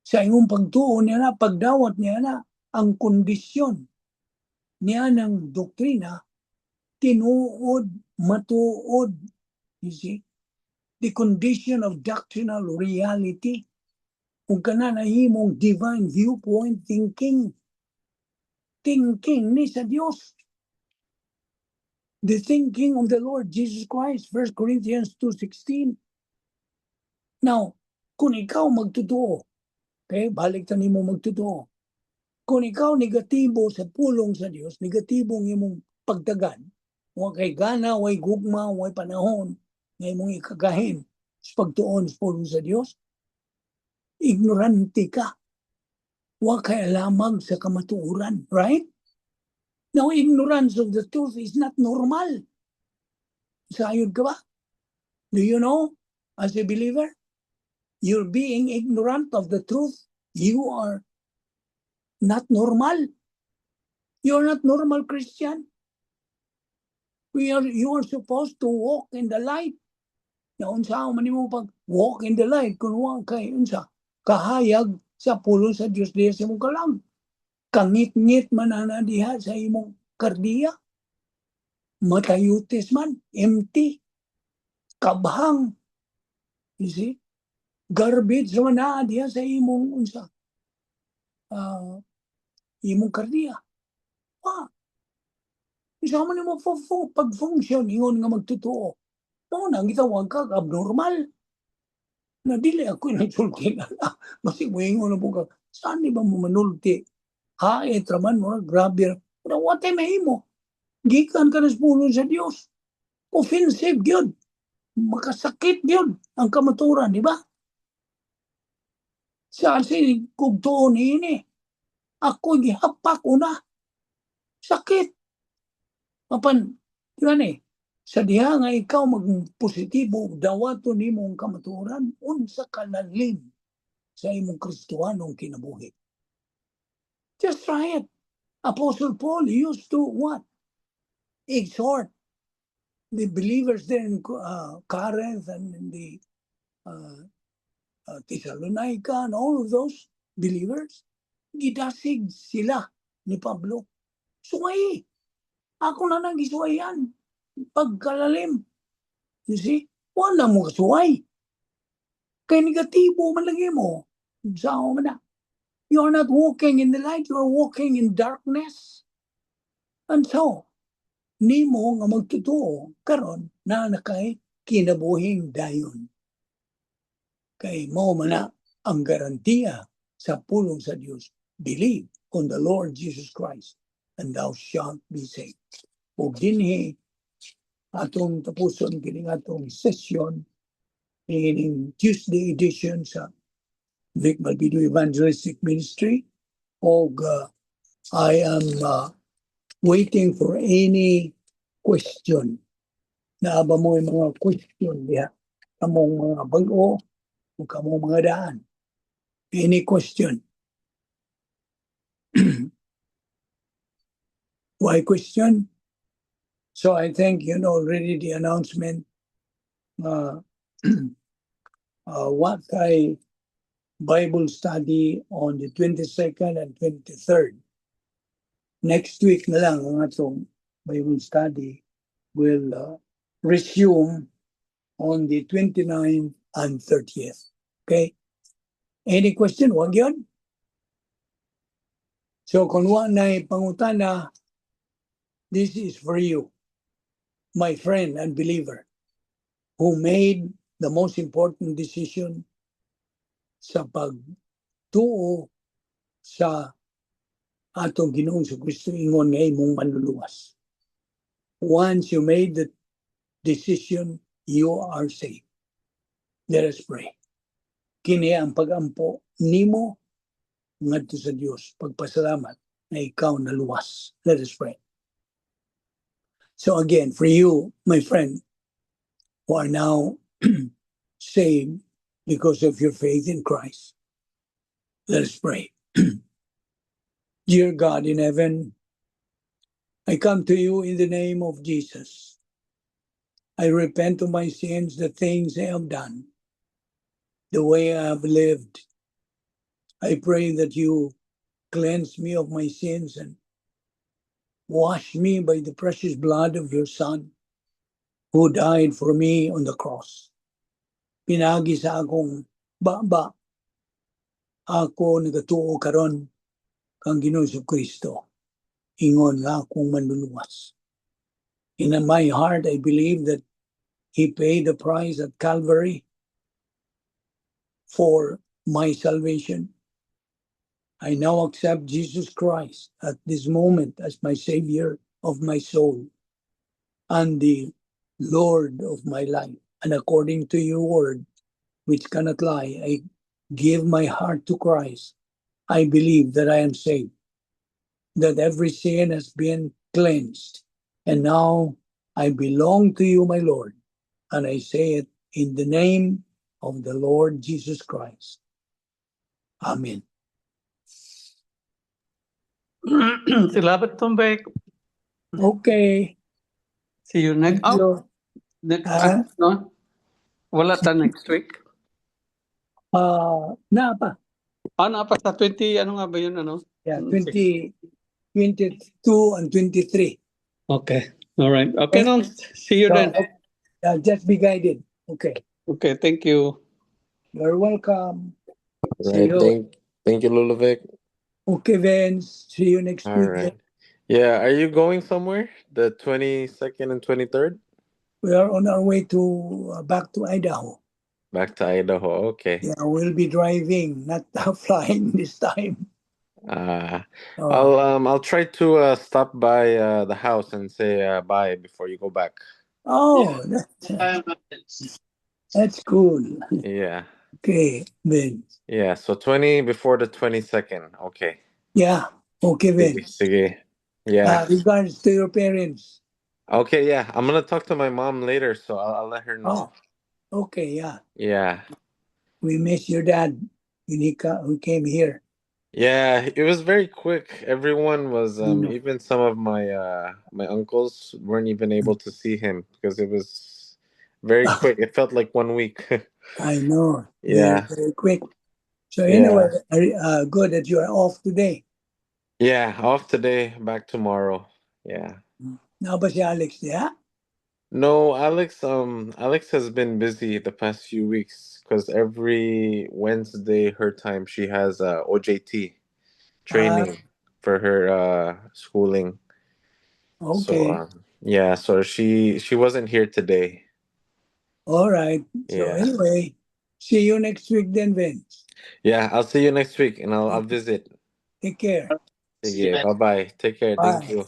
sa imong pagtuo niya na, pagdawat niya na, ang kondisyon niya ng doktrina, tinuod, matuod. You see? The condition of doctrinal reality. Kung kana nahimong divine viewpoint thinking. Thinking ni sa Dios. The thinking of the Lord Jesus Christ, 1 Corinthians 2:16. Now, kung ikaw magtotoo, okay, balik ta nimo magtotoo. Kung ikaw negatibo sa pulong sa Dios, negatibo ang imong pagdagan, wa kay gana, way gugma, way panahon nga imong ikagahin sa pagtuon sa pulong sa Dios, ignorante ka. Wa kay alamag sa kamatuoran, right? Now, ignorance of the truth is not normal. Sayod ka ba? Do you know, as a believer, you're being ignorant of the truth? You are not normal. You're not normal Christian. You are supposed to walk in the light. Na unsa man nimo pag walk in the light kung wa kay unsa kahayag sa pulong sa Dios diha sa imong kalag? Kangit-ngit man ana diha sa imong kardiya. Matayutes man, empty. Kabhang. You see? Garbage man na diha sa imong unsa imong kardiya. Wa. Isa man nimo pag-function ingon nga magtotoo. Mao na ang gitawag ka abnormal. Na dili ako nagsulti na. Basig moingon na po ka. Saan di ba mo manulti? Haet raman mo, grabe. Pero what ay mahimo? Gikan ka na sa pulong sa Dios. Offensive gyud. Makasakit gyud ang kamaturan, di ba? Sa si kugtuon ini. Ako gihapak una. Sakit. Apan, di ba ni? Sa diha nga ikaw magpositibo, dawaton nimo ang kamatuoran, unsa kalalim sa imong Kristohanong kinabuhi. Just try it. Apostle Paul used to what? Exhort the believers there in Corinth and in the Thessalonica and all of those believers. Gidasig sila ni Pablo. Suway. Ako na nang gisuwayan. Pagkalalim. You see? Wala mo kasuway. Kay negatibo man lagi mo. Sao man na. You are not walking in the light, you are walking in darkness. And so, nimo nga magtotoo karon na kay kinabuhing dayon. Kay mao man na ang garantiya sa pulong sa Dios. Believe on the Lord Jesus Christ and thou shalt be saved. Ug dinhi atong tapuson kining atong session kining Tuesday edition sa Vic Malvido Evangelistic Ministry og I am waiting for any question. Naa ba mo yung mga question diha? Kamong mga bag-o o kamong mga daan? Any question? Why question? So I think you know already the announcement. What kay Bible study on the 22nd and 23rd. Next week na lang ang atong Bible study will resume on the 29th and 30th. Okay? Any question? Wag yun? So kung wa na pangutana, this is for you, my friend and believer, who made the most important decision sa pagtuo sa atong Ginoong Kristo ingon nga imong manluluwas. Once you made the decision, you are saved. Let us pray. Kini ang pagampo nimo ngadto sa Dios, pagpasalamat na ikaw naluwas. Let us pray. So again, for you, my friend, who are now saved because of your faith in Christ, let us pray. Dear God in heaven, I come to you in the name of Jesus. I repent of my sins, the things I have done, the way I have lived. I pray that you cleanse me of my sins and wash me by the precious blood of your Son who died for me on the cross. Pinaagi sa akong baba, ako nagatuo karon kang Ginoong Kristo ingon nga akong manluluwas. In my heart, I believe that He paid the price at Calvary for my salvation. I now accept Jesus Christ at this moment as my Savior of my soul and the Lord of my life. And according to your word, which cannot lie, I give my heart to Christ. I believe that I am saved, that every sin has been cleansed, and now I belong to you, my Lord, and I say it in the name of the Lord Jesus Christ. Amen. Salamat, Tumbek. Okay. See you next, Thank oh, you. Next Ah? week, no? Wala ta next week. Na pa. Ano pa sa 20, ano nga ba yun, ano? Yeah, 20, 22 and 23. Okay. All right. Okay, no. See you So, then. Just be guided. Okay. Okay, thank you. You're welcome. See Right. you. Thank you, Lolo Vic. Okay, Vince. See you next All week right. then. Yeah, are you going somewhere? The 22nd and 23rd? We are on our way to back to Idaho. Back to Idaho. Okay. Yeah, we'll be driving, not flying this time. Oh, I'll try to stop by the house and say bye before you go back. Oh, that's cool. Yeah. Okay, Vince. Yeah, so 20 before the 22nd. Okay. Yeah. Okay, Sige, Vince. Sige. Yeah. Regards to your parents. Okay, yeah. I'm gonna talk to my mom later, so I'll let her know. Oh, okay, yeah. Yeah. We miss your dad when he came here. Yeah, it was very quick. Everyone was even some of my uncles weren't even able to see him because it was very quick. It felt like one week. I know. Very, very quick. So anyway, good that you are off today. Yeah, off today, back tomorrow. Yeah. Naa ba si Alex diha? No, Alex has been busy the past few weeks because every Wednesday her time she has OJT training for her schooling. So yeah, so she wasn't here today. All right. So anyway, see you next week then, Vince. Yeah, I'll see you next week and I'll visit. Take care. Sige, bye-bye. Take care. Thank Bye. You.